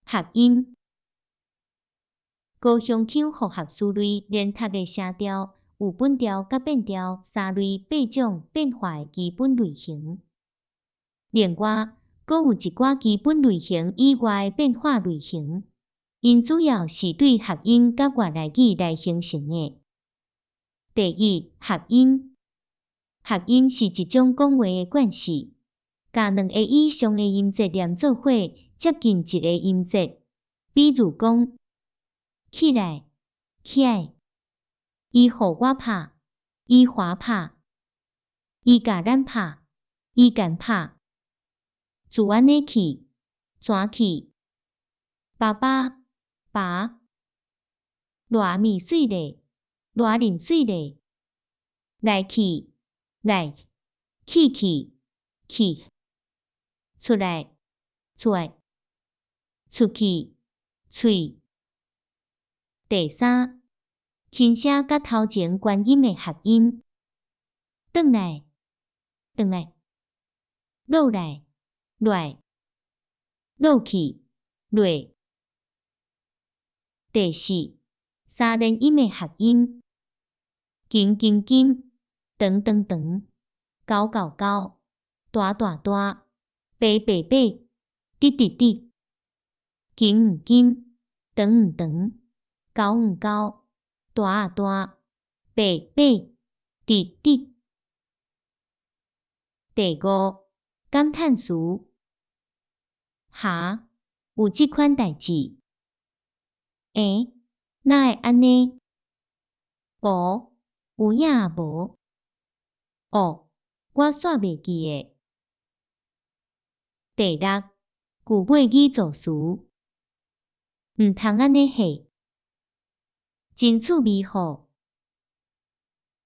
合音。高雄腔复合词类連讀的聲調有本調佮變調三類八種變化的基本類型。另外，閣有一寡基本類型以外的變化類型，𪜶主要是對合音佮外來語來形成的。第一，合音。合音是一種講話的慣勢，共兩個以上的音節連做伙，接近一个音節。比如講，起來，起來，伊予我拍，伊予我拍，伊共咱拍，伊共拍，自按呢去，怎去，爸爸，爸，偌物媠咧，偌啉水咧，來去，來，去去，去，出來，出來，出去，喙。第三，輕聲佮頭前關音的合音，轉來，轉來，落來，來，落去，落。第四，三連音的合音，金金金，長長長，厚厚厚，大大大，白白白，直直直，金金，長長，厚厚，大大，白白，直直。第五，感嘆詞，哈，有這款代誌？欸，哪會按呢？無，有影無？哦，我煞袂記得。第六，句尾語助詞，毋通按呢說，真趣味吼。